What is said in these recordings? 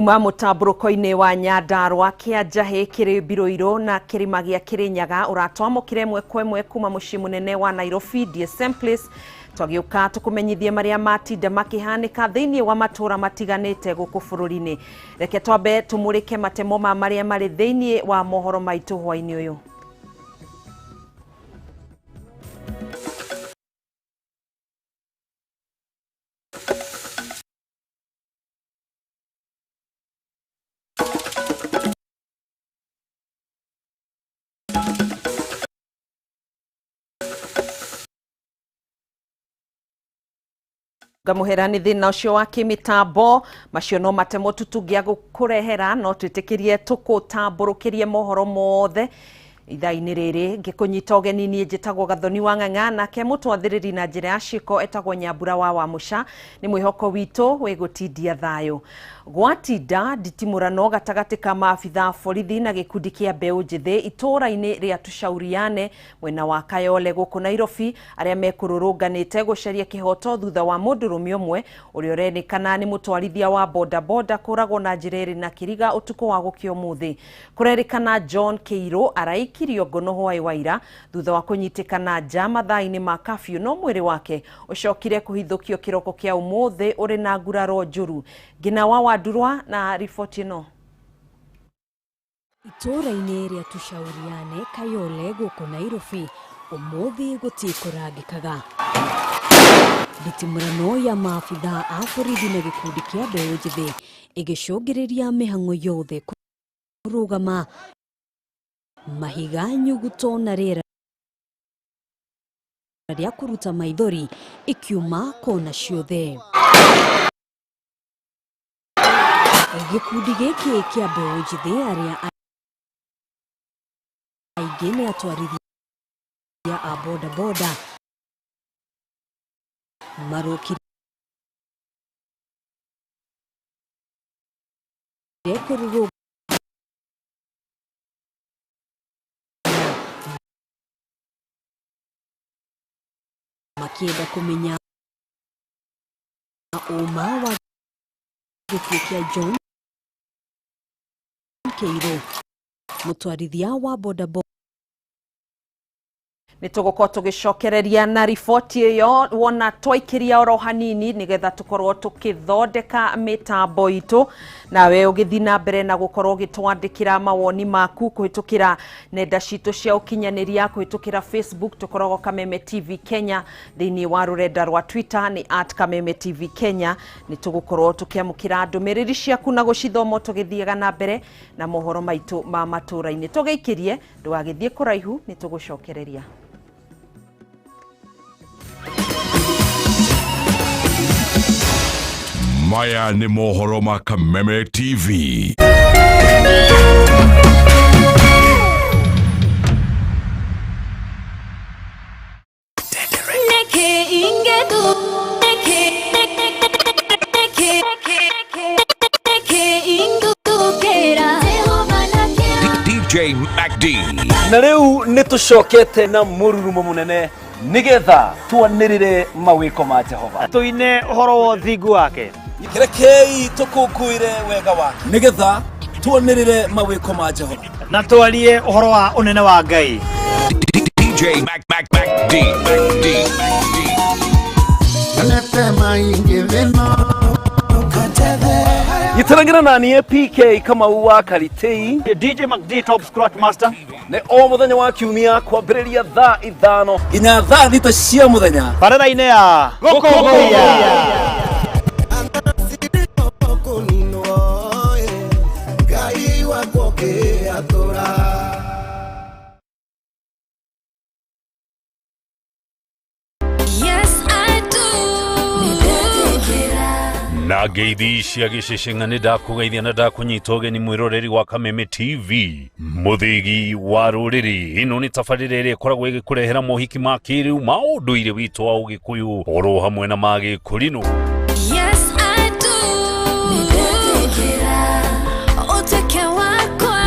Kuma mũtambũrũko-inĩ wa Nyandarũa kĩa Njahĩ kĩrĩ Mbirũirũ na kĩrĩma gĩa Kĩrĩnyaga ũratwamũkĩra ĩmwe kwa ĩmwe kuma mũciĩ mũnene wa Nairobi DSM Place. Twagĩũka tũkũmenyithie marĩa matinda makĩhanĩka thĩinĩ wa matũra matiganĩte gũkũ bũrũri-inĩ. Reke twambe tũmũrĩke matemo ma marĩa marĩ thĩinĩ wa mohoro maitũ hwaĩ-inĩ ũyũ. Ngamũhera nĩ thĩna ũcio wa kĩmĩtambo, macio no matemo tu tũngĩagũkũrehera, no twĩtĩkĩrie tũkũtambũrũkĩrie mohoro mothe ithaa-inĩ rĩrĩ. Ngĩkũnyita ũgeni niĩ njĩtagwo Gathoni wa Ng'ang'a, nake mũtwathĩrĩri na njĩra ya ciĩko etagwo Nyambura wa Wamũca. Nĩ mwĩhoko witũ wĩgũtindia thayũ. Gwatinda nditimũrano gatagatĩ ka maabitha a borithi na gĩkundi kĩa mbeũ njĩthĩ itũũra-inĩ rĩa Tushauriane mwena wa Kayole gũkũ Nairobi, arĩa mekũrũrũnganĩte gũcaria kĩhoto thutha wa mũndũrũme ũmwe ũrĩa ũrenĩkana nĩ mũtwarithia wa bodaboda kũragwo na njĩra ĩrĩ na kĩriga ũtukũ wa gũkĩa ũmũthĩ. Kũrerĩkana John Kĩirũ araikirio ngono hwaĩ wa ira thutha wa kũnyitĩkana nja mathaa-inĩ ma kafyu, no mwĩrĩ wake ũcokire kũhithũkio kĩroko kĩa ũmũthĩ ũrĩ na nguraro njũru. Ngina wa Wandurwa na riboti ĩno. Itũũra-inĩ rĩa Tushauriane Kayole gũkũ Nairobi ũmũthĩ gũtikũrangĩkaga. Nditimũrano ya maabitha a borithi na gĩkundi kĩa mbeũ njĩthĩ ĩgĩcũngĩrĩria mĩhang'o yothe kũrũgama, mahiga, nyuguto na rĩera rĩa kũruta maithori ikiuma kona ciothe. Gĩkundi gĩkĩ kĩa mbeũ njĩthĩ arĩa aingĩ nĩ atwarithia a bodaboda marokire kũrũrũngana makĩenda kũmenya ũma wa gĩkuũ kĩa John Kĩirũ, mũtwarithia wa bodaboda. Nĩ tũgũkorwo tũgĩcokereria na riboti ĩyo wona twaikĩria oro hanini, nĩgetha tũkorwo tũkĩthondeka mĩtambo itũ, nawe ũgĩthiĩ na mbere na gũkorwo ũgĩtwandĩkĩra mawoni maku kũhĩtũkĩra nenda citũ cia ũkinyanĩria, kũhĩtũkĩra Facebook tũkoragwo Kameme TV Kenya, thĩinĩ wa rũrenda rwa Twitter nĩ at Kameme TV Kenya. Nĩ tũgũkorwo tũkĩamũkĩra ndũmĩrĩri ciaku na gũcithoma tũgĩthiaga na mbere na mohoro maitũ ma matũũra-inĩ. Tũgĩikĩrie, ndũgagĩthiĩ kũraihu, nĩ tũgũcokereria. Maya nĩ mohoro ma Kameme TV. DJ MacD. Na rĩu nĩ tũcokete na mũrurumo mũnene nĩgetha twanĩrĩre mawĩko ma Jehova, tũine ũhoro wa ũthingu wake. Rekei tũkũngũĩre wega wake nĩgetha tuonĩrĩre mawĩko ma Jehova na twarie ũhoro wa ũnene wa Ngai. DJ Mac Mac Mac D Mac D Mac D. Nyitanagĩra na niĩ PK Kamau wa Karitei, DJ MacD Top Scratch Master, nĩ o mũthenya wa kiumia kwambĩrĩria thaa 5 nginya thaa 6 cia mũthenya barera-inĩ ya Gũkũngũiya. Yes, I do. Na ngeithi cia gĩcĩcĩng'a nĩ ndakũgeithia na ndakũnyita ũgeni mwĩroreri wa Kameme TV, mũthĩgi wa rũrĩrĩ. Ĩno nĩ tabarĩra ĩrĩa ĩkoragwo ĩgĩkũrehera mohiki ma kĩrĩu ma ũndũire witũ wa Ũgĩkũyũ oro hamwe na ma Gĩkũrinũ. Yes, I do. Ũtuĩke wakwa.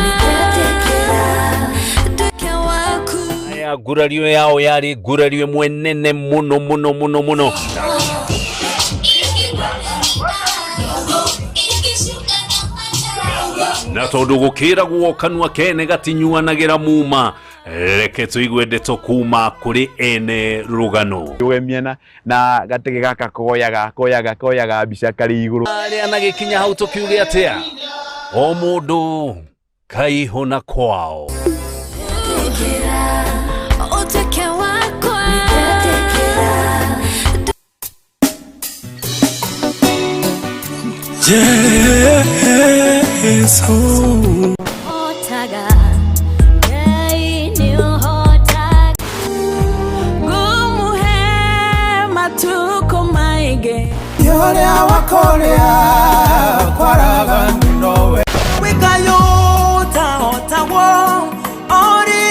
Nduĩke waku. Aya ngurario yao yarĩ ngurario ĩmwe nene mũno mũno mũno mũno. Na tondũ gũkĩragwo kanua kene gatinyuanagĩra muma, reke tũigue ndeto kuma kũrĩ ene rũgano. Ũgemia na gatege gaka koyaga koyaga koyaga mbica karĩ igũrũ. Arĩa na gĩkinya hau tũkiuge atĩa, o mũndũ kaihũ na kwao. Ũtuĩke wakwa. Hotaga, Ngai nĩũhotaga. Ngũmũhe matukũ maingĩ. Yoria wakoria kwaraga nowe Wĩkayũtahotagwo ori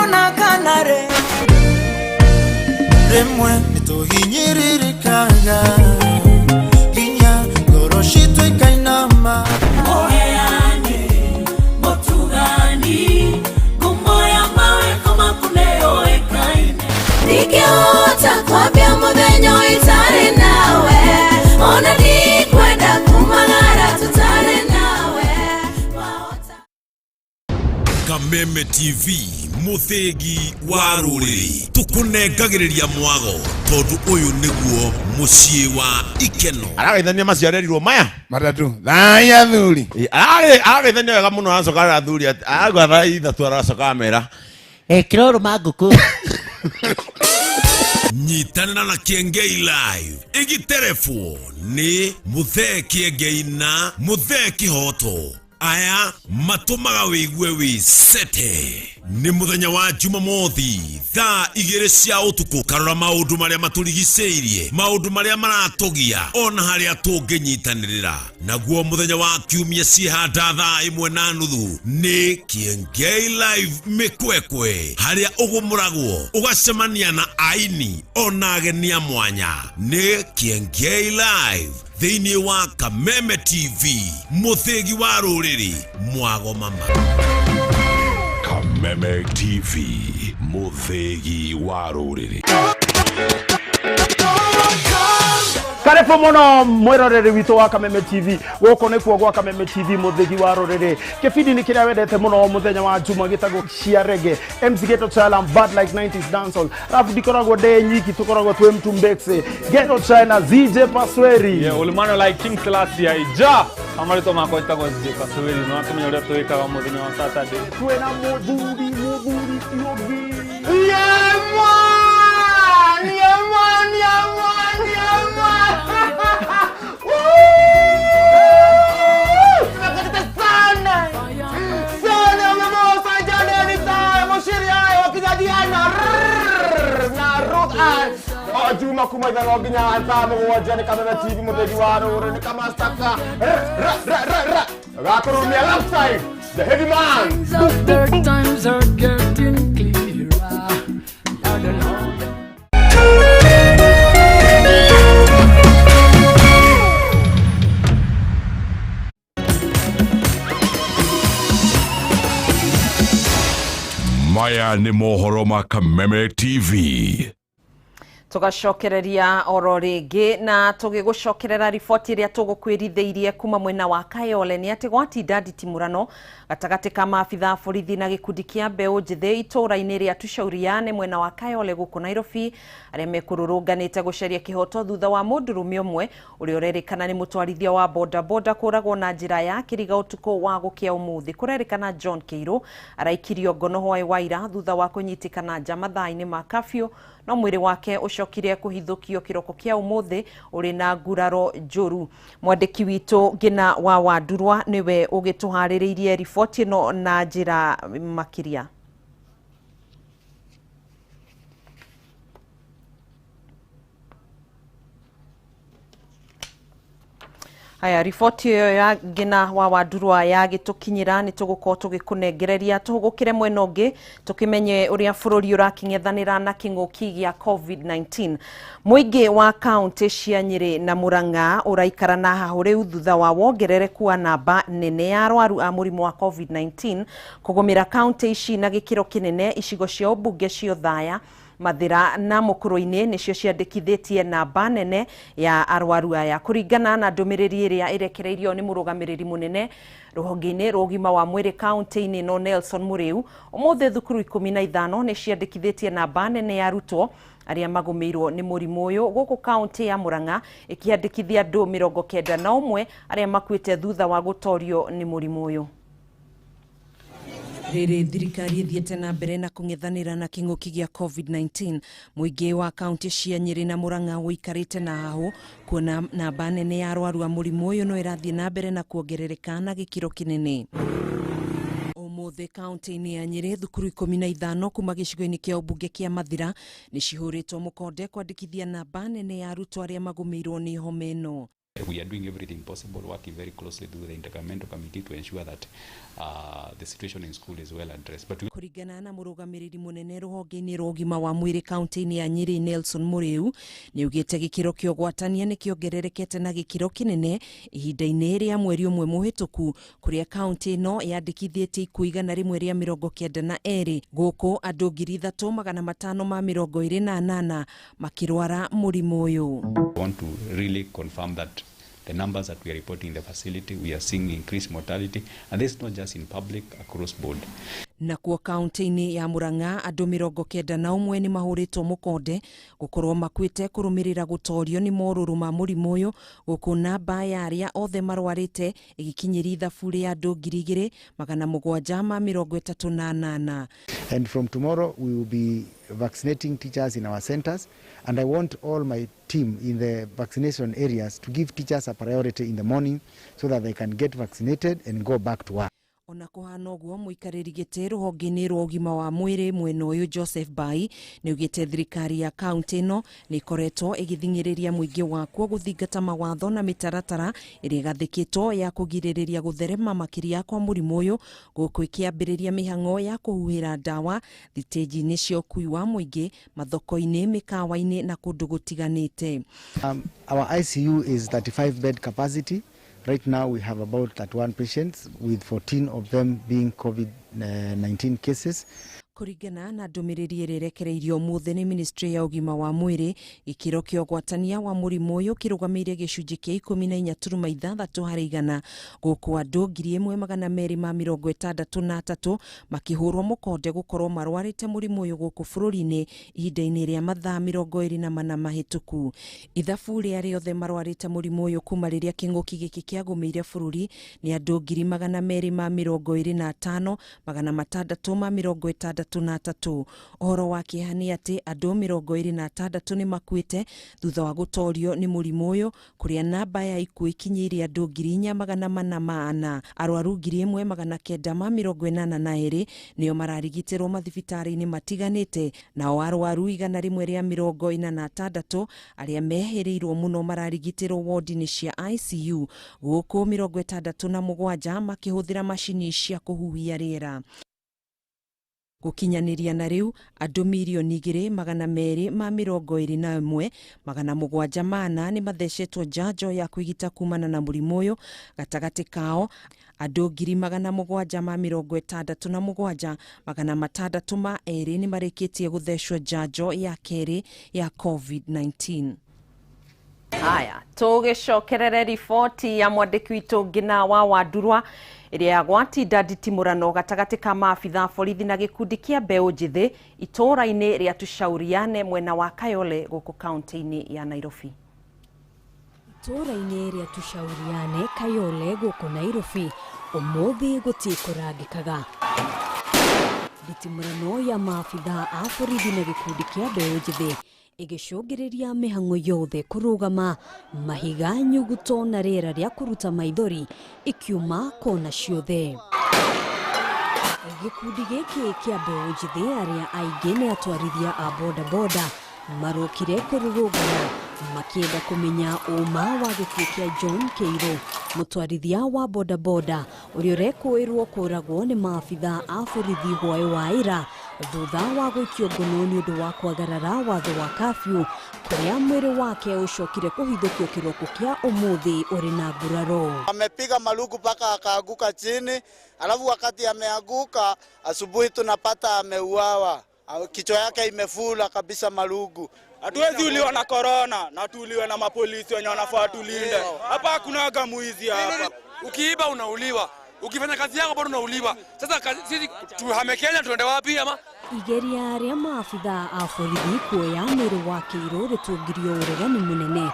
ona kana rĩ. Rimwe nituhinyiririkanganginya ngoro citũ ikainama. Mũheani, mũtugani, ngumo ya mawĩko maku nĩyũĩkaine. Ndingĩhota kwambia mũthenya itarĩ nawe, ona ndikwenda kumagara tũtarĩ nawe. Kameme TV, muthigi wa rũrĩrĩ, tũkũnengagĩrĩria mwago tondũ ũyũ nĩguo mũciĩ wa ikeno. Aragaithania macio arerirwo maya matatu thai athuri. Aragaithania wega muno, aracoka arera athuri aragwa thaa ithatũ, aracoka amera ekĩra ũrũma ngũkũ. Nyitanĩra na Kiengei Live ĩgĩterebwo nĩ Mũthee Kiengei na Mũthee Kĩhoto, aya matũmaga wĩigue wĩ sete. Nĩ mũthenya wa Jumamothi thaa 2 cia ũtukũ, karora maũndũ marĩa matũrigicĩirie, maũndũ marĩa maratũgia, ona harĩa tũngĩnyitanĩrĩra. Naguo mũthenya wa kiumia ciĩhanda thaa 1:30 nĩ Kiengei Live mĩkwekwe, harĩa ũgũmũragwo ũgacemania na aini ona ageni a mwanya. Nĩ Kiengei Live thĩinĩ wa Kameme TV, mũthĩgi wa rũrĩrĩ, mwago mama. Kameme TV, mũthĩgi wa rũrĩrĩ. Karibu muno mwiroreri witũ wa Kameme TV. Gũkũ nĩkuo gwa Kameme TV, mũthĩgi wa rũrĩrĩ. Kĩbindi nĩ kĩrĩa wendete mũno mũthenya wa Juma, gĩtagwo cia rege MC Ghetto Child, bad like 90s dancehall. Alafu ndikoragwo ndĩ nyiki, tũkoragwo twĩ Mtumbekse, Ghetto China, ZJ Pasweri. Yeah, ulimano like King Selassie aija amarĩtwa makwa njĩtagwo ZJ Pasweri, no akĩmenya ũrĩa twĩkaga mũthenya wa Saturday. Twĩna mũthuri mũthuri ti ũngĩ. Yeah man, yeah man, yeah man, yeah man. Nakatete sana sana mama jana ni time mushiri ayo wakijadiana na Ruth Ann o Juma kuma ithano nginya thaa mũgwanja nĩ Kameme TV, mũthĩgi wa rũrĩrĩ, nĩ kamastaka ra ra ra ra gakurumia alongside the heavy man. The times are getting clearer. Now the Lord. Maya nĩ mohoro ma Kameme TV. Tugacokereria oro rĩngĩ na tũgĩgũcokerera riboti ĩrĩa tũgũkwĩrithĩirie kuma mwena wa Kayole nĩ atĩ gwatinda nditimũrano gatagatĩ ka maabitha a borithi na gĩkundi kĩa mbeũ njĩthĩ itũũra-inĩ rĩa Tushauriane mwena wa Kayole gũkũ Nairobi, arĩa mekũrũrũnganĩte gũcaria kĩhoto thutha wa mũndũrũme ũmwe ũrĩa ũrerĩkana nĩ mũtwarithia wa bodaboda kũragwo na njĩra ya kĩriga ũtukũ wa gũkĩa ũmũthĩ. Kũrerĩkana John Kĩirũ araikirio ngono hwaĩ wa ira thutha wa kũnyitĩkana nja mathaa-inĩ ma kafyu, no mwĩrĩ wake ũcokire kũhithũkio kĩroko kĩa ũmũthĩ ũrĩ na nguraro njũru. Mwandĩki witũ Ngina wa Wandurwa nĩwe ũgĩtũharĩrĩirie riboti ĩno na njĩra makĩria. Haya, riboti ĩyo ya Ngina wa Wandurwa yagĩtũkinyĩra nĩ tũgũkorwo tũgĩkũnengereria. Tũhũgũkĩre mwena ũngĩ tũkĩmenye ũrĩa bũrũri ũrakĩng'ethanĩra na kĩng'ũki gĩa COVID-19. Mũingĩ wa kaũntĩ cia Nyĩrĩ na Murang'a ũraikara na hahũ rĩu thutha wa wongerereku wa namba nene ya arwaru a mũrimũ wa COVID-19 kũgũmĩra kaũntĩ ici na gĩkĩro kĩnene icigo cia ũmbunge cia Othaya Mathira na Mukurwe-inĩ nĩcio ciandĩkithĩtie namba nene ya arwaru aya. Kũringana na ndũmĩrĩri ĩrĩa ĩrekereirio nĩ mũrũgamĩrĩri mũnene rũhonge-inĩ rwa ũgima wa mwĩrĩ kaunti-inĩ ĩno Nelson Mũrĩu, ũmũthĩ thukuru 15 nĩ ciandĩkithĩtie namba nene ya arutwo arĩa magũmĩirwo nĩ mũrimũ ũyũ, gũkũ kaunti ya Murang'a ĩkĩandĩkithia andũ 91 arĩa makuĩte thutha wa gũtorio nĩ mũrimũ ũyũ. Rĩrĩ thirikari ĩthiĩte na mbere na kũng'ethanĩra na kĩng'ũki gĩa COVID-19, mũingĩ wa kaunti cia Nyĩrĩ na Murang'a ũikarĩte na hahũ kuona namba nene ya arwaru a mũrimũ ũyũ no ĩrathiĩ na mbere na kuongerereka na gĩkĩro kĩnene. Ũmũthĩ kaunti-inĩ ya Nyĩrĩ, thukuru 15 kuma gĩcigo-inĩ kĩa ũmbunge kĩa Mathira nĩ cihũrĩtwo mũkonde kwandĩkithia namba nene ya arutwo arĩa magũmĩirwo nĩ homa ĩno. We are doing everything possible, working very closely with the intergovernmental committee to ensure that the situation in school is well addressed. But we Kũringana na mũrũgamĩrĩri mũnene rũhonge-inĩ rwa ũgima wa mwĩrĩ kaunti-inĩ ya Nyĩrĩ Nelson Mũrĩu, nĩ augĩte gĩkĩro kĩa ũgwatania nĩ kĩongererekete na gĩkĩro kĩnene ihinda-inĩ rĩa mweri ũmwe mũhĩtũku, kũrĩa kaunti ĩno yandĩkithĩtie ikuũ 192, gũkũ andũ 3528 makĩrwara mũrimũ ũyũ. want to really confirm that the numbers that we are reporting in the facility, we are seeing increased mortality, and this is not just in public, across board. Nakuo kaunti-inĩ ya Murang'a, andũ 91 nĩ mahũrĩtwo mũkonde gũkorwo makuĩte kũrũmĩrĩra gũtorio nĩ morũrũ ma mũrimũ ũyũ, gũkũ namba ya arĩa othe marwarĩte ĩgĩkinyĩria ithabu rĩa andũ 2738. And from tomorrow we will be vaccinating teachers in our centers, and I want all my team in the vaccination areas to give teachers a priority in the morning so that they can get vaccinated and go back to work. Ona kũhana ũguo, mũikarĩri gĩtĩ rũhonge-inĩ rwa ũgima wa mwĩrĩ mwena ũyũ Joseph Bai nĩ augĩte thirikari ya kaunti ĩno nĩ ĩkoretwo ĩgĩthing'ĩrĩria mũingĩ wakuo gũthingata mawatho na mĩtaratara ĩrĩa ĩgathĩkĩtwo ya kũgirĩrĩria gũtherema makĩria kwa mũrimũ ũyũ, gũkũ ĩkĩambĩrĩria mĩhang'o ya kũhuhĩra ndawa thitĩnji-inĩ cia ũkui wa mũingĩ, mathoko-inĩ, mĩkawa-inĩ na kũndũ gũtiganĩte. Our ICU is 35 bed capacity. Right now we have about 31 patients, with 14 of them being COVID-19 cases. Kũringana na ndũmĩrĩri ĩrĩa ĩrekereirio ũmũthĩ nĩ ministry ya ũgima wa mwĩrĩ, gĩkĩro kĩa ũgwatania wa mũrimũ ũyũ kĩrũgamĩire gĩcunjĩ kĩa 14.6 harĩ igana, gũkũ andũ 1263 makĩhũrwo mũkonde gũkorwo marwarĩte mũrimũ ũyũ gũkũ bũrũri-inĩ ihinda-inĩ rĩa mathaa 24 mahĩtũku. Ithabu rĩa arĩa othe marwarĩte mũrimũ ũyũ kuma rĩrĩa kĩng'ũki gĩkĩ kĩagũmĩire bũrũri nĩ andũ 225 663. Ũhoro wa kĩeha nĩ atĩ andũ 26 nĩ makuĩte thutha wa gũtorio nĩ mũrimũ ũyũ, kũrĩa namba ya ikuũ ikinyĩire andũ 4404. Arwaru 1982 nĩo mararigitĩrwo mathibitarĩ-inĩ matiganĩte, nao arwaru 146 arĩa mehĩrĩirwo mũno mararigitĩrwo wodi-inĩ cia ICU, gũkũ 67 makĩhũthĩra macini cia kũhuhia rĩera. Gũkinyanĩria na rĩu andũ 2,221 704 nĩ mathecetwo njanjo ya kwĩgita kumana na mũrimũ ũyũ, gatagatĩ kao andũ 767 602 nĩ marĩkĩtie gũthecwo njanjo ya kerĩ ya COVID-19. Haya, tũgĩcokerere riboti ya mwandĩki witũ Ngina wa Wandurwa ĩrĩa gwatinda nditimũrano gatagatĩ ka maabitha a borithi na gĩkundi kĩa mbeũ njĩthĩ itũũra-inĩ rĩa Tushauriane mwena wa Kayole gũkũ kaunti-inĩ ya Nairobi. Itũũra-inĩ rĩa Tushauriane Kayole gũkũ Nairobi ũmũthĩ gũtikũrangĩkaga. Nditimũrano ya maabitha a borithi na gĩkundi kĩa mbeũ njĩthĩ ĩgĩcũngĩrĩria mĩhang'o yothe kũrũgama, mahiga, nyuguto na rĩera rĩa kũruta maithori ikiuma kona ciothe. Gĩkundi gĩkĩ kĩa mbeũ njĩthĩ arĩa aingĩ nĩ atwarithia a bodaboda marokire kũrũrũngana makĩenda kũmenya ũma wa gĩkuũ kĩa John Kĩirũ, mũtwarithia wa bodaboda ũrĩa ũrekũĩrwo kũragwo nĩ maabitha a borithi hwaĩ wa ira thutha wa gũikio ngono nĩ ũndũ wa kwagarara watho wa kafyu, kũrĩa mwĩrĩ wake ũcokire kũhithũkio kĩroko kĩa ũmũthĩ ũrĩ na nguraro. Amepiga maluku mpaka akaanguka chini, alafu wakati ameanguka asubuhi tunapata ameuawa. Kichwa yake imefula kabisa marugu. Hatuwezi uliwa na korona na tuuliwe na mapolisi wenye wanafaa tulinde. Hapa hakunaga mwizi hapa. Ukiiba unauliwa, ukifanya kazi yako bado unauliwa. Sasa sisi tuhame Kenya tuende wapi ama? Igeria rĩa maabithaa a borithi kuoya mwĩrĩ wa Kĩirũ rĩtũngirio ũregani mũnene na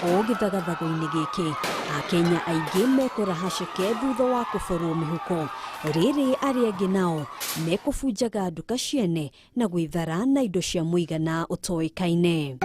o gĩthagathago-inĩ gĩkĩ akenya aingĩ mekũraha ceke thutha wa kũborwo mĩhuko rĩrĩ arĩa angĩ nao mekũbunjaga nduka ciene na gwĩthara na indo cia mũigana ũtoĩkaine.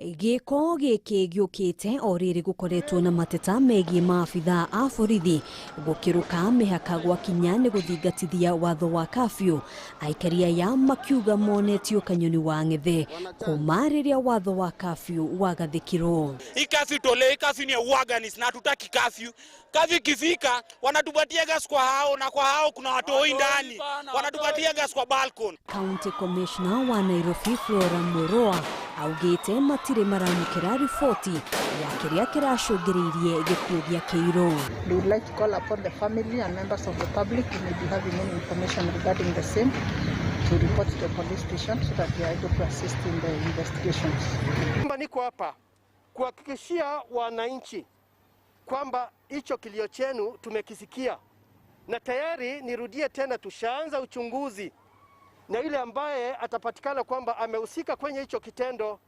Gĩko gĩkĩ gĩũkĩte o rĩrĩ gũkoretwo na mateta megiĩ maabithaa a borithi gũkĩrũka mĩhaka gwakinya nĩ gũthingatithia watho wa kafyu. Aikari aya makiuga monetio kanyoni wa ng'ethe kuma rĩrĩa watho wa kafyu wagathĩkirwo. Hii kafyu tole, hii kafyu ni ya uaganist na hatutaki kafyu. Kafyu ikifika wanatupatia gas kwa hao na kwa hao kuna watoi ndani. Wanatupatia gas kwa balcony. County Commissioner wa Nairobi Flora Muroa augĩte matirĩ maramũkĩra riboti ya kĩrĩa kĩracũngĩrĩirie gĩkuũ gĩa Kĩirũ. We would like to call upon the family and members of the public who may be having any information regarding the same to report to the police station so that we are able to assist in the investigations. Niko hapa kuhakikishia wananchi kwamba hicho kilio chenu tumekisikia na tayari, nirudie tena, tushaanza uchunguzi na yule ambaye atapatikana kwamba amehusika kwenye hicho kitendo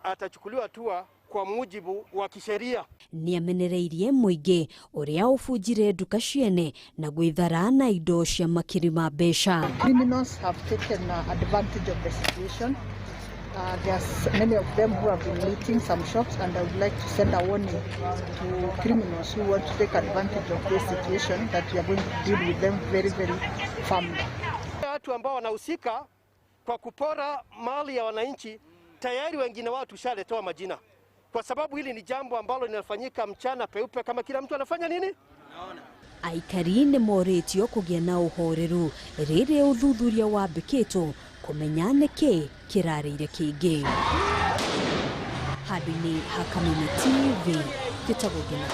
atachukuliwa hatua kwa mujibu wa kisheria. Nĩamenereirie mũingĩ ũrĩa ũbunjire nduka ciene na gwĩthara na indo cia makiri ma mbeca. Criminals have taken advantage of the situation. There's many of them who have been looting some shops, and I would like to send a warning to criminals who want to take advantage of this situation that we are going to deal with them very, very firmly. Watu ambao wanahusika kwa kupora mali ya wananchi tayari wengine wao tushaletoa majina, kwa sababu hili ni jambo ambalo linafanyika mchana peupe, kama kila mtu anafanya nini. Aikari nĩ morĩtio kũgĩa na ũhoreru rĩrĩa ũthuthuria wambĩkĩtwo kũmenya nĩkĩ kĩrarĩire kĩngĩ. Handũ-inĩ ha Kameme TV, njĩtagwo Ngina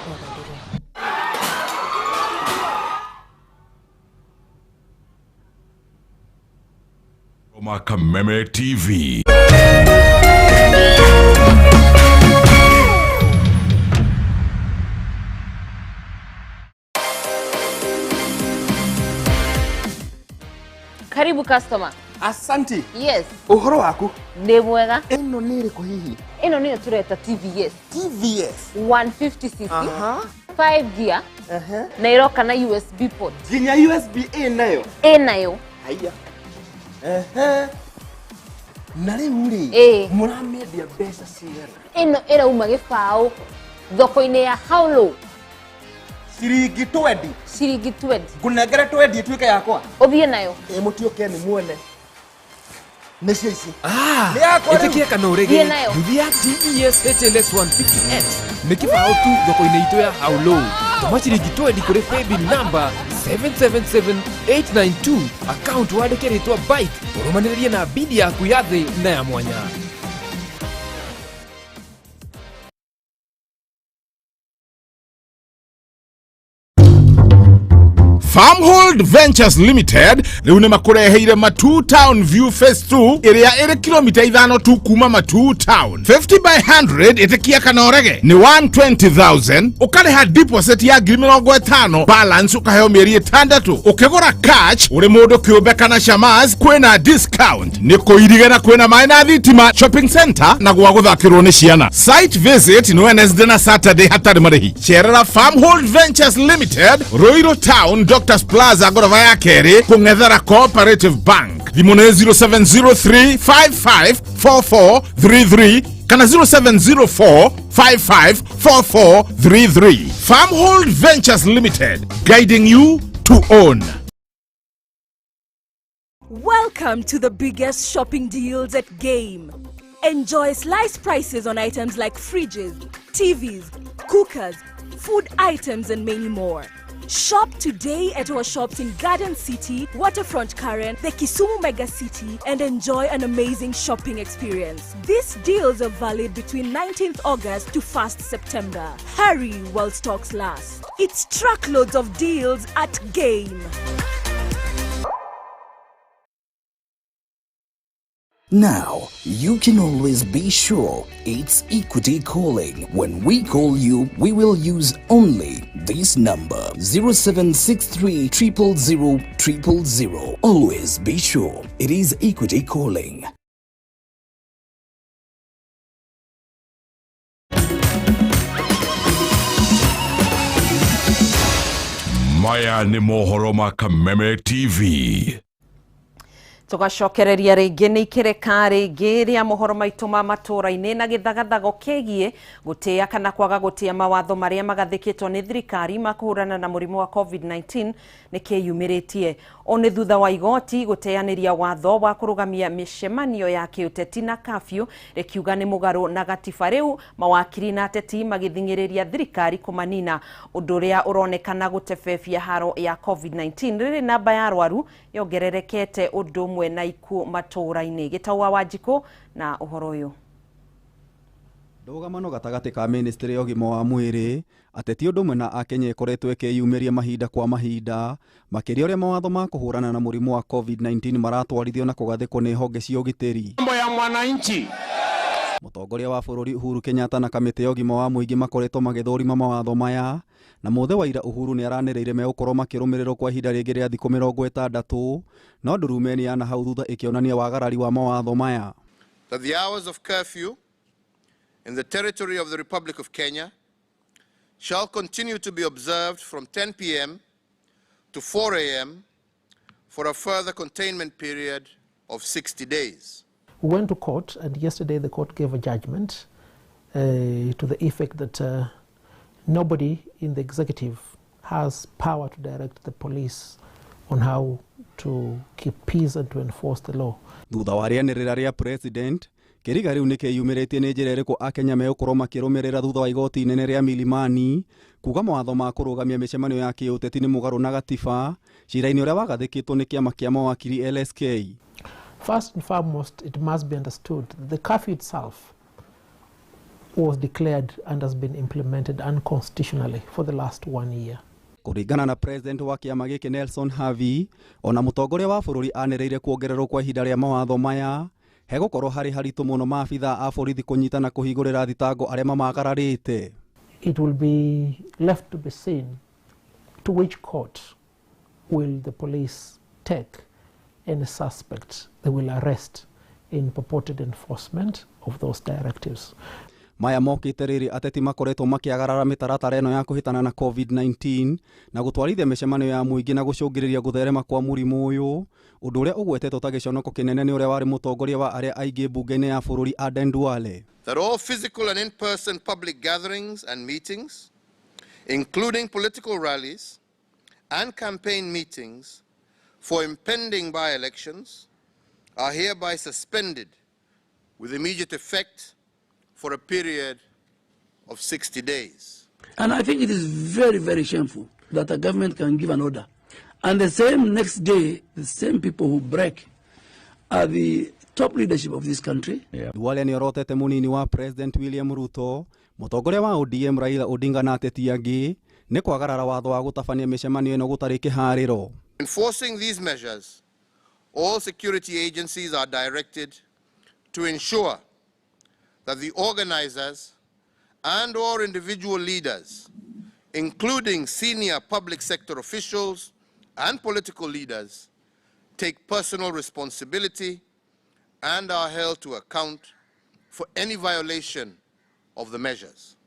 Wagathiru. Kameme TV. Karibu customer. Asanti. Yes. Uhoro waku? Nĩ mwega. Ĩno nĩ ĩrĩkũ hihi? Ĩno nĩyo tũreta TVS. TVS. 150cc. 5 gear. Na ĩroka na USB port. Nginya USB A nayo? Ĩ nayo. Haiya. Na rĩu rĩ, mũramĩendia mbeca cigana? Ĩno ĩrauma gĩbaũ thoko-inĩ ya Haulo. Ciringi 20. Ciringi 20. Ngũnengere 20 ĩtuĩke yakwa. Ũthiĩ nayo. Ĩ mũtiũke nĩ muone. Nĩcio ici. Ĩtĩkia kana ũrege, nduthi ya TVS HLX 150X nĩ kĩbaũ tu thoko-inĩ itũ ya Haulo. Tũma ciringi 20 kũrĩ paybill number 777892 account wandĩke rĩtwa bike ũrũmanĩrĩrie na bidi yaku ya thĩ na ya mwanya. Farmhold Ventures Limited rĩu nĩ makũreheire Matuu Town View Phase 2 ĩrĩa ĩrĩ kilomita 5 tu kuma Matuu Town. 50 by 100 ĩtĩkia kana ũrege nĩ 120,000, ũkarĩha deposit ya 50,000, balance ũkaheo mĩeri 6. Ũkĩgũra cash ũrĩ mũndũ kĩũmbe kana shamas kwĩna discount. Nĩ kũirige na kwĩna maĩ na thitima, shopping center na gwa gũthakĩrwo nĩ ciana. Site visit nĩ Wednesday na Saturday hatarĩ marĩhi. Cerera Farmhold Ventures Limited, Ruiru Town, Doctors Plaza, ngoroba ya kerĩ, kũng'ethera Cooperative Bank. Thimũ nĩ 0703554433 kana 0704554433. Farmhold Ventures Limited, guiding you to own. Welcome to the biggest shopping deals at Game. Enjoy slice prices on items like fridges, TVs, cookers, food items, and many more. Shop today at our shops in Garden City, Waterfront Karen, the Kisumu Mega City, and enjoy an amazing shopping experience. These deals are valid between 19th August to 1st September. Hurry while stocks last. It's truckloads of deals at Game. Now, you can always be sure it's Equity calling. When we call you, we will use only this number 0763 000 000. Always be sure it is Equity calling. Maya nĩ mohoro ma Kameme TV. Tugacokereria rĩngĩ nĩ ikĩrĩka rĩngĩ rĩa mohoro maitũ ma matũũra-inĩ na gĩthagathago kĩgiĩ gũtĩa kana kwaga gũtĩa mawatho marĩa magathĩkĩtwo nĩ thirikari ma kũhũrana na mũrimũ wa COVID-19 nĩ kĩyumĩrĩtie. O nĩ thutha wa igoti gũteanĩria watho wa kũrũgamia mĩcemanio ya kĩũteti na kafyu rĩkiuga nĩ mũgarũ na gatiba. Rĩu mawakiri na ateti magĩthing'ĩrĩria thirikari kũmanina, ũndũ ũrĩa ũronekana gũtebebia haro ya COVID-19 rĩrĩ namba ya arwaru yongererekete ũndũ ũmwe na ikuũ matũũra-inĩ. Gĩtau wa Wanjikũ na ũhoro ũyũ. Ndũgamano gatagatĩ ka ministry ya ũgima wa mwĩrĩ ateti ũndũ ũmwe na akenya ĩkoretwo ĩkĩyumĩria mahinda kwa mahinda makĩria ũrĩa mawatho ma kũhũrana na mũrimũ wa COVID-19 maratwarithio na kũgathĩkwo nĩ honge cia ũgitĩri. Mambo ya mwananchi. Mũtongoria wa bũrũri Uhuru Kenyatta na kamĩtĩ ya ũgima wa mũingĩ makoretwo magĩthũrima mawatho maya na mũthĩ wa ira Uhuru nĩ aranĩrĩire megũkorwo makĩrũmĩrĩrwo kwa ihinda rĩngĩ rĩa thikũ 60 no ndurumeni ya nahau thutha ĩkĩonania wagarari wa mawatho maya. That the hours of curfew in the territory of the Republic of Kenya shall continue to be observed from 10 p.m. to 4 a.m. for a further containment period of 60 days. We went to court, and yesterday the court gave a judgment to the effect that nobody in the executive has power to direct the police on how to keep peace and to enforce the law. Thutha wa rĩanĩrĩra rĩa president, kĩriga rĩu nĩkĩyumĩrĩtie nĩ njĩra ĩrĩkũ akenya megũkorwo makĩrũmĩrĩra thutha wa igoti inene rĩa Milimani kuga mawatho ma kũrũgamia mĩcemanio ya kĩũteti nĩ mũgarũ na gatiba cira-inĩ ũrĩa wagathĩkĩtwo nĩ kĩama kĩa mawakiri LSK. First and foremost, it must be understood that the curfew itself was declared and has been implemented unconstitutionally for the last 1 year. Kũringana na president wa kĩama gĩkĩ Nelson Havi, ona mũtongoria wa bũrũri anĩrĩire kuongererwo kwa ihinda rĩa mawatho maya hegũkorwo harĩ haritũ mũno maabitha a borithi kũnyita na kũhingũrĩra thitango arĩa mamagararĩte. It will be left to be seen to which court will the police take any suspect they will arrest in purported enforcement of those directives. Maya mokĩte rĩrĩ ateti makoretwo makĩagarara mĩtaratara ĩno ya kũhĩtana na COVID-19 na gũtwarithia mĩcemanio ya mũingĩ na gũcũngĩrĩria gũtherema kwa mũrimũ ũyũ, ũndũ ũrĩa ũgwetetwo ta gĩconoko kĩnene nĩ ũrĩa warĩ mũtongoria wa arĩa aingĩ mbunge-inĩ ya bũrũri Aden Duale. That all physical and in-person public gatherings and meetings, including political rallies and campaign meetings for impending by-elections, are hereby suspended with immediate effect for a period of 60 days. And I think it is very, very shameful that a government can give an order. And the same next day, the same people who break are the top leadership of this country. Duale nĩ orotete mũnini wa President William Ruto, mũtongoria wa ODM Raila Odinga na ateti angĩ nĩ kwagarara watho wa gũtabania mĩcemanio ĩno gũtarĩ kĩharĩro. Enforcing these measures, all security agencies are directed to ensure that the organizers and or individual leaders, including senior public sector officials and political leaders, take personal responsibility and are held to account for any violation of the measures.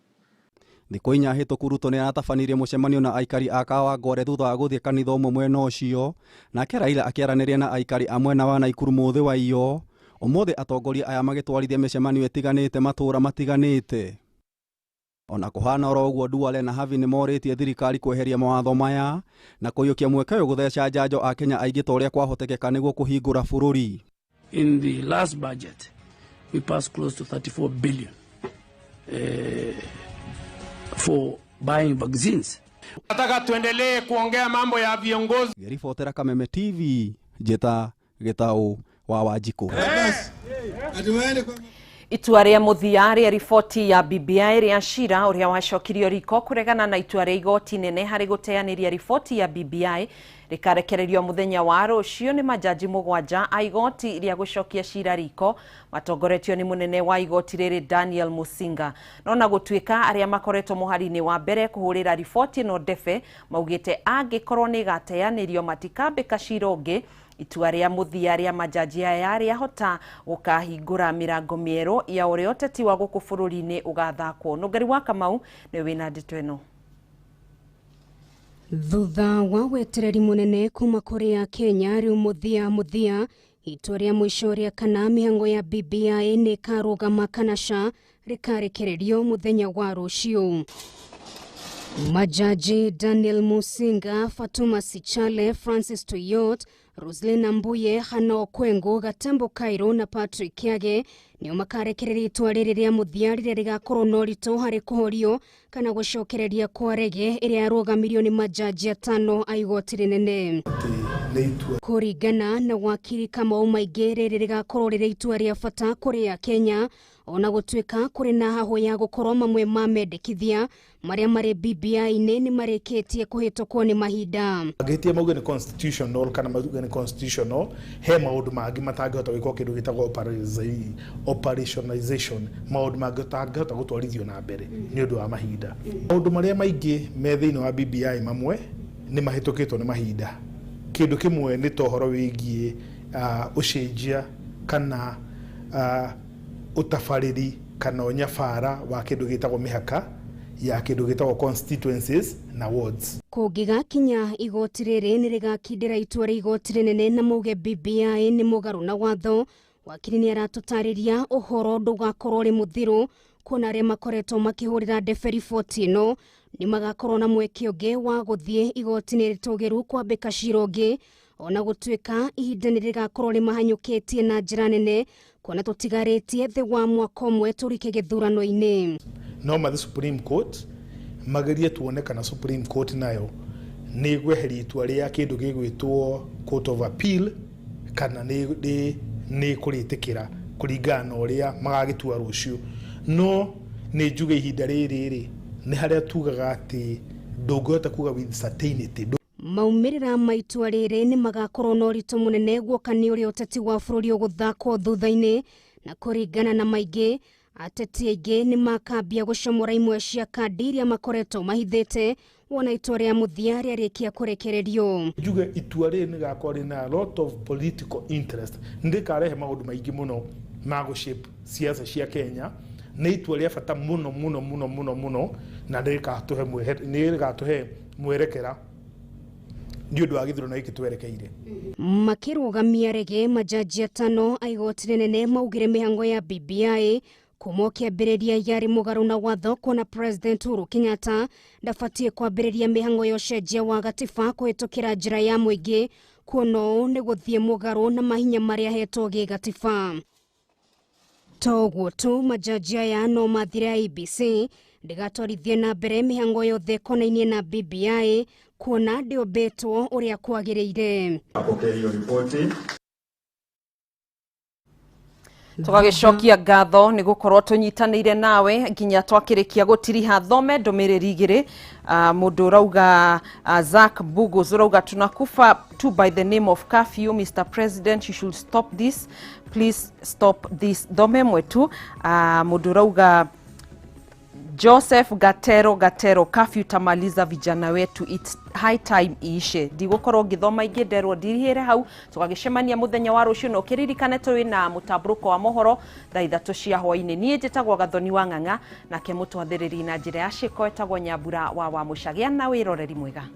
Thikũ inya hĩtũku Ruto nĩ aratabanirie mũcemanio na aikari a Kawangware thutha wa gũthiĩ kanitha ũmwe mwena ũcio, nake Raila akĩaranĩria na aikari a mwena wa Naikuru mũthĩ wa iyo. Ũmũthĩ atongoria aya magĩtwarithia mĩcemanio ĩtiganĩte matũũra matiganĩte. Ona kũhana oro ũguo Duale na Havi nĩ morĩtie thirikari kweheria mawatho maya na kũiyũkia mweke ũyũ gũtheca njanjo akenya aingĩ ta ũrĩa kwahotekeka nĩguo kũhingũra bũrũri. In the last budget, we passed close to 34 billion for buying vaccines. Nataka tuendelee kuongea mambo ya viongozi. Ngĩribotera Kameme TV, njĩta Gĩtaũ wa Wanjikũ. Itua rĩa mũthia rĩa riboti ya BBI rĩa cira ũrĩa wacokirio riko kũregana na itua rĩa igoti nene harĩ gũteanĩria riboti ya BBI rĩkarekererio mũthenya wa rũciũ nĩ majaji 7 a igoti rĩa gũcokia cira riko matongoretio nĩ mũnene wa igoti rĩrĩ Daniel Musinga. No na gũtuĩka arĩa makoretwo mũhari-inĩ wa mbere kũhũrĩra riboti ĩno ndebe maugĩte angĩkorwo nĩ ĩgateanĩrio matikambĩka cira ũngĩ. Itua rĩa mũthia rĩa majaji aya rĩahota gũkahingũra mĩrango mĩerũ ya ũrĩa ũteti wa gũkũ bũrũri-inĩ ũgathakwo. Nũngari wa Kamau nĩwe wĩna ndeto ĩno. Thutha wa wetereri mũnene kuma kũrĩ Kenya rĩu mũthia itua rĩa mũico rĩa kana mĩhango ya BBI nĩ ĩkarũgama kana ca rĩkarekererio mũthenya wa rũciũ. Majaji Daniel Musinga, Fatuma Sichale, Francis Tuyot, Roselyn Mbuye, Hana Okwengo, Gatembo Kairo na Patrick Kiage nĩo makarekereria itua rĩrĩ rĩa mũthia rĩrĩa rĩgakorwo na ũritũ harĩ kũhorio kana gũcokereria kwa rege ĩrĩa yarũgamirio nĩ majaji 5 a igoti rĩnene. Kũringana na wakiri Kamau Maingĩ, rĩrĩ rĩgakorwo rĩrĩ itua rĩa bata kũrĩ Kenya ona gũtuĩka kũrĩ na hahũ ya gũkorwo mamwe ma mendekithia marĩa marĩ BBI-inĩ nĩ marĩkĩtie kũhĩtũkwo nĩ mahinda. Angĩhĩtia mauge nĩ constitutional kana mauge nĩ constitutional, he maũndũ mangĩ matangĩhota gwĩkwo kĩndũ gĩtagwo operationalization, maũndũ mangĩ matangĩhota gũtwarithio na mbere nĩ ũndũ wa mahinda. Maũndũ marĩa maingĩ me thĩinĩ wa BBI mamwe nĩ mahĩtũkĩtwo nĩ mahinda. Kĩndũ kĩmwe nĩ ta ũhoro wĩgiĩ ũcenjia kana ũtabarĩri kana ũnyabara wa kĩndũ gĩtagwo mĩhaka ya kĩndũ gĩtagwo constituencies na wards. Kũngĩgakinya igoti rĩrĩ nĩ rĩgakindĩra itua rĩa igoti rĩnene na mauge BBI nĩ mũgarũ na watho. Wakiri nĩ aratũtarĩria ũhoro ndũgakorwo ũrĩ mũthiru kuona arĩa makoretwo makĩhũrĩra ndebe riboti ĩno nĩ magakorwo na mweke ũngĩ wa gũthiĩ igoti-inĩ rĩtũgĩru kwambĩka cira ũngĩ ona gũtuĩka ihinda nĩ rĩgakorwo rĩmahanyũkĩtie na njĩra nene kuona tũtigarĩtie thĩ wa mwaka ũmwe tũrike gĩthurano-inĩ. No mathi Supreme Court magerie tuone kana Supreme Court nayo nĩ ĩgweheria itua rĩa kĩndũ gĩgwĩtwo Court of Appeal kana nĩ kũrĩtĩkĩra kũringana na ũrĩa magagĩtua rũciũ. No nĩ njuge ihinda rĩrĩ rĩ nĩ harĩa tugaga atĩ ndũngĩhota kuga with certainty. Maumĩrĩra ma itua rĩrĩ nĩ magakorwo na ũritũ mũnene guoka nĩ ũrĩa ũteti wa bũrũri ũgũthakwo thutha-inĩ, na kũringana na maingĩ ateti aingĩ nĩ makambia gũcomora imwe cia kandi iria makoretwo mahithĩte wona itua rĩa mũthia rĩarĩkia kũrekererio. Njuge itua rĩrĩ nĩgakorwo rĩna a lot of political interest, nĩrĩkarehe maũndũ maingĩ mũno ma gũ-shape siasa cia Kenya. Nĩ itua rĩa bata mũno mũno mũno mũno mũno na nĩrĩgatũhe mwerekera nĩ ũndũ wa gĩthurano gĩkĩ twerekeire. Makĩrũgamia rege majaji 5 a igoti rĩnene maugire mĩhango ya BBI kuma ũkĩambĩrĩria yarĩ mũgarũ na watho kuona President Uhuru Kenyatta ndabatiĩ kwambĩrĩria mĩhango ya ũcenjia wa gatiba kũhĩtũkĩra njĩra ya mũingĩ kuona ũũ nĩ gũthiĩ mũgarũ na mahinya marĩa ahetwo gĩgatiba. Toguo tu majaji aya no mathire IEBC ndĩgatwarithie na mbere mĩhango yothe ĩkonainie na BBI kuona ndĩũmbĩtwo ũrĩa kwagĩrĩire. Tũgagĩcokia ngatho nĩ gũkorwo tũnyitanĩire nawe nginya twakĩrĩkia gũtiriha. Thome ndũmĩrĩri igĩrĩ. Mũndũ ũrauga Zach Bugos ũrauga tunakufa tu by the name of curfew. Mr. President, you should stop this, please stop this. Thome ĩmwe tu. Mũndũ ũrauga Joseph Gatero, curfew tamaliza vijana wetu, it's high time iishe. Ndigũkorwo ngĩthoma ingĩ nderwo ndirihĩre hau. Tũgagĩcemania mũthenya wa rũciũ na ũkĩririkane tũrĩ na mũtambũrũko wa mohoro thaa 3 cia hwaĩ-inĩ. Niĩ njĩtagwo Gathoni wa Ng'ang'a, nake mũtwathĩrĩri na njĩra ya ciĩko etagwo Nyambura wa Wamũcagĩa na wĩroreri mwega.